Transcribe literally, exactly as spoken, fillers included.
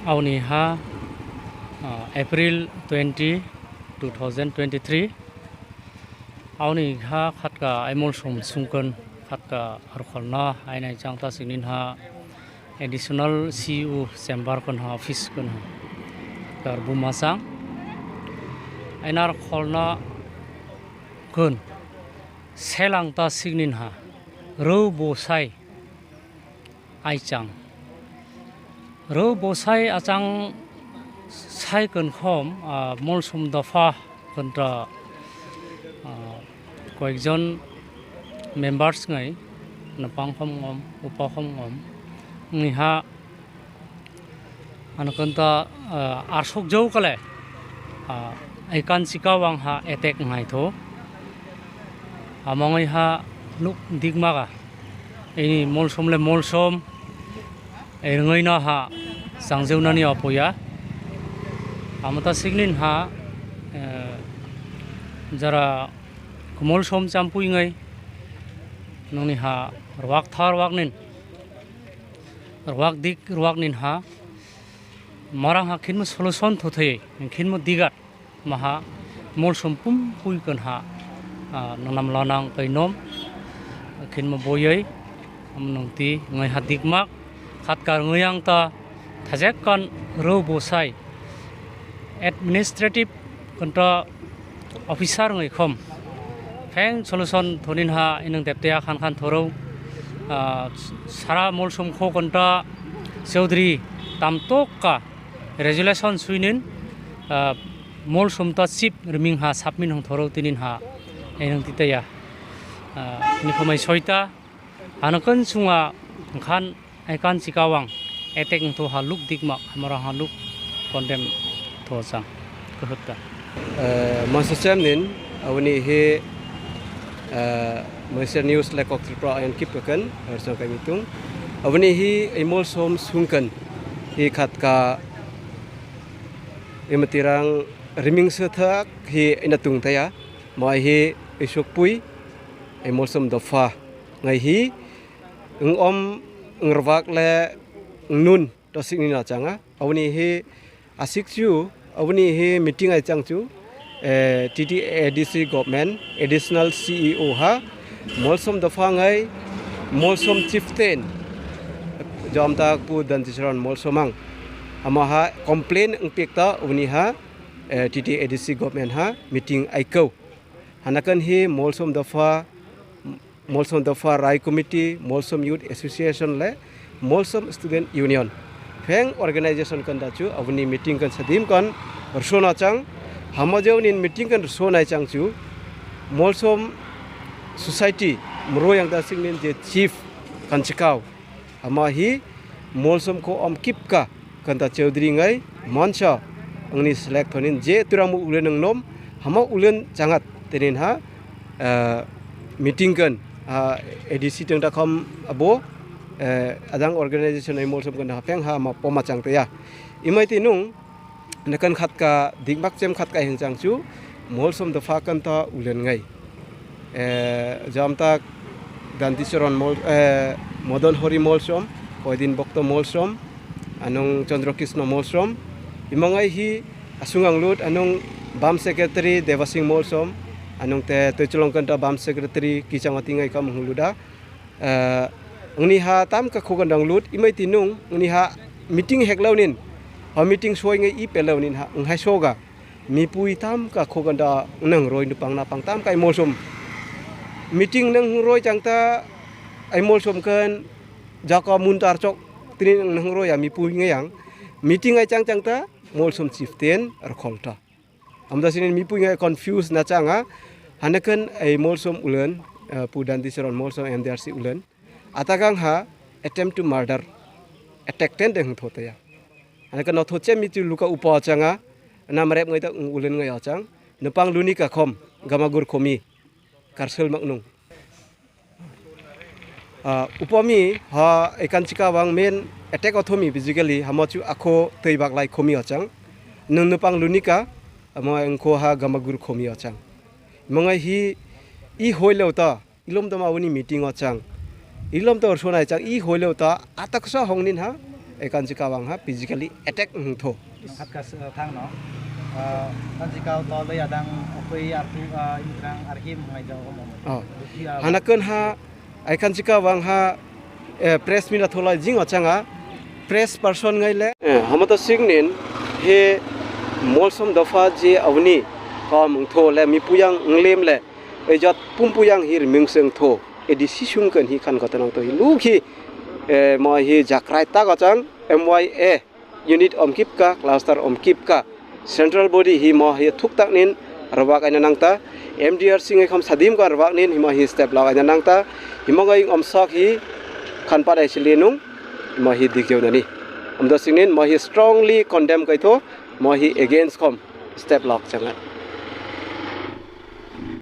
Aoni ha, ah, April twenty, two thousand twenty-three. Aoni ha khatka Aimolsom Sungkon khatka rwkholna ainai chang ta singnin ha additional C E O chamber kon ha office kon ha kar buma chang. Ainar kholna kon selang ta singnin ha rw bo sai. Aichang. Rw bosai achang sai konkhom, ah, Molsom dopha kontra, ah, koyekjon members ngai, napang khom ngom, upa khom ngom. Ngiha, ano konta, ah, arsok jou kale, ah, ai kanchika wang ha attack ngai tho. Amangoi ha nuk dikmaga. Ini Molsom le Molsom, eh, rwngwi no ha changjawnani apoya. Amo ta siknin ha, eh, jara Molsom champui ngai nongni ha rwak thar waknin, rwak dik rwaknin ha, morang ha khinmo solution thothai, khinmo digat. Maha Molsom pum pui kon ha, ah, nonam lanang kainom, khinma boyoi, amnong ti ngai ha dikmak, khatkar ngai ang ta, thajek kan rw bosai, administrative konta officer ngai khom, pheng solution thonin ha inang depte akhan khan thoro, ah, sara Molsom kho konta Chaudhary tamtok ka, resolution suinin, ah, Molsom ta chief riming ha submit hong thoro tinin ha, eh, nang titaya, ah, ni khomai soita, ano kan sunga khan, eh, kan chikawang, attack wng tho ha luk dikma, hamara ha luk condemn tho chang, kahutta. Eh, masa sem nin, awni he, eh, Malaysia News lekok Tripura ayan kip kakan, harsang kami tung. Awni he, eh, Molsom Sungkon, he khatka, Ematirang riming sethak hi ina tung taya, mai hi isuk pui, ai Molsom dopha ngai hi, ng om, ng rwak le, ng nun, to sikni na changa, aboni hi asik chu, aboni hi meeting ai chang chu, eh, T T A D C government, additional C E O ha, Molsom dopha ngai, Molsom chieftain, jom tak pu dan chisaron Molsomang. Ama ha complain wngpik ta uni ha, eh, T T A D C government ha meeting aikau. Hanakan hi Molsom dopha, Molsom dopha Rai Committee, Molsom Youth Association le Molsom Student Union. Pheng organization kan dachu, aboni meeting kan sadim kan, rwsona chang, hamajeo nin meeting kan rwsonai chang chu, Molsom society, mro yang da singnin je chief kan chikau. Hama hi Molsom ko om kipka kanta Chaudhary ngai mansa angni select thonin je turamo ulen nang nom hama ulen changat tenin ha, eh, meeting kan, ah, A D C teng dakham abo, eh, adang organization ai Molsom kan ha peng ha ma poma chang teya. Imai te nung Nakan khatka dikmak chem khatka hing chang chu Molsom dopha kanta ulen ngai. Eh, jam tak Danti Charan Mol-, eh, Modon Hori Molsom, Koidin Bokto Molsom, anung Chandra Krishna Molsom. Imangai hi asung ang lut anung Bam Secretary Devasing Molsom, anung te Toicholong kanta Bam Secretary kichang atingai kam hung luda. Eh, uni ha tam ka khogandang lut, imai tinung, uni ha meeting heklao nin, ha meeting soi ngai i pelao nin ha, ung hai soga. Mipui tam ka khoganda nang roi nupang napang tam kai Molsom. Meeting nang roi chang ta, ai Molsom kan, jaka mun tar chok, tini nang roi ya mipui ngai yang. Meeting ai chang chang ta, Molsom chieftain, ar khol ta. Amda sini mipui ngai confuse na changa. Hanakan ai Molsom ulen, eh, Pu Danti Charan Molsom M D R C ulen. Atakang ha attempt to murder. Attack ten deng thotaya. Hanakan no thoche mitu luka upa changa. Nam rep ngai ta ulen ngai achang. Nupang luni ka khom, gamagur khomi. Karsel mak nung. Ah, upami ha ekan chika wang main attack othomi physically hamo chu akho tei baklai khomi ochang. Nung nupang lunika amo engkho ha gamagur khomi ochang. Mongai hi i hoilo ta ilom toma uni meeting ochang. Ilom to sonai chang i hoilo ta ataksa hongnin ha Ekanchika wngha physically attack wngtho. Nangkhatka se thangno. Ah, kanchika tolwi adang okwi artu, ah, imtrang arhim wngnai jago mo. Oh. Buti, ah, Hana kwnha, ekanchika wngha, eh, press meet atholai jing ochanga, press person ngai le. Eh, Hamata Singh nin he Molsom dopha je awni kom wngtho le mipuyang wnglim le. Ejat pumpuyang hi riming sengtho. Edi sisung kan hi khan kota nangtho hi lukhi. Eh, mo hi jakrai tago chang M Y A. Unit omkipka, cluster omkipka. Central body hi mo hi thuktak nin rwbak aina nangta. M D R sing ekham sadim ka rwbak nin himo hi step lok aina nangta. Himo gai omsok hi khan padai sili nung mo hi dikjeu nani. Amdo sing nin mo hi strongly condemn kaitho, mo hi against kom step lok changa.